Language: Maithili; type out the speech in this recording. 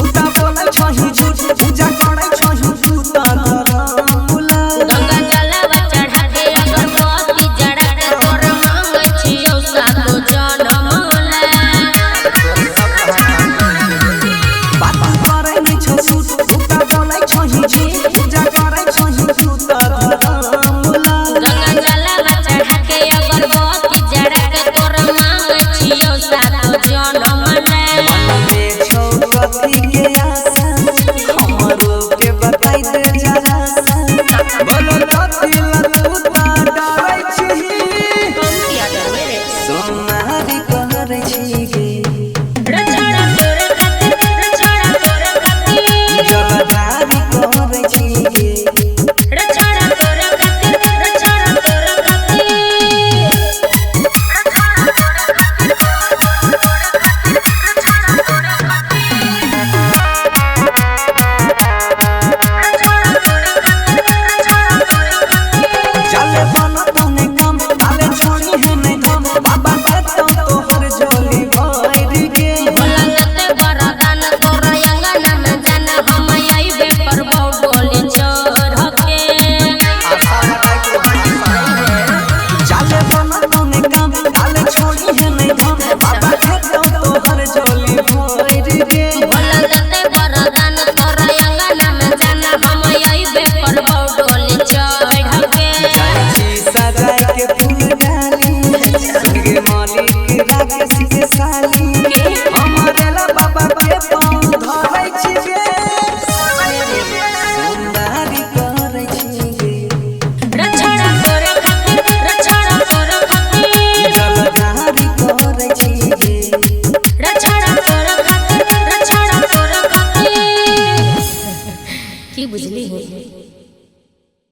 तू त बोलै छही झूठ, पूजा करै छही तू त धरम ला। गंगा जलवा चढ़ा के अगरबत्ती जरा के तोर मांगै छियौ सातो जनम ला। बात करै नै छौ झूठ, तू त बोलै छही झूठ, पूजा करै छही तू त धरम ला। गंगा जलवा चढ़ा के अगरबत्ती जरा के तोर मांगै छियौ सातो जनम ला। मनमे छौ कथी के आशा, हमरो के बताई दे जरा सा। बोलो कथी ला तू त डरै छिही, हम किया डरबै रे? सोनारी करै छी गे। रे छोड़ा तोरे खातिर, रे छोड़ा तोरे खातिर, जलधारी करै छी गे। रे छोड़ा तोरे खातिर, रे छोड़ा तोरे खातिर। चले बन तने कम, आले छोड़ी है नहीं दम, बाबा देतौ तोहर झोली भरि गे। भोला देते वरदान तोर अंगना में जान, हम अइबे करबौ डोली चढ़ के। चले बन तने कम, आले छोड़ी है नहीं दम, बाबा देतौ तोहर झोली भरि गे। भोला देते वरदान तोर अंगना में जान, हम अइबे करबौ डोली चढ़ के। जाई सजाए के फूल डाली, सुन गे मालिक राकेश के साली, हमरे ला बाबा के पाँव धरै छी गे। सुंदरी करै छी गे। रे छोड़ा तोरे खातिर, रे छोड़ा तोरे खातिर, जलधारी करै छी गे। रे छोड़ा तोरे खातिर, रे छोड़ा तोरे खातिर। की बुझली?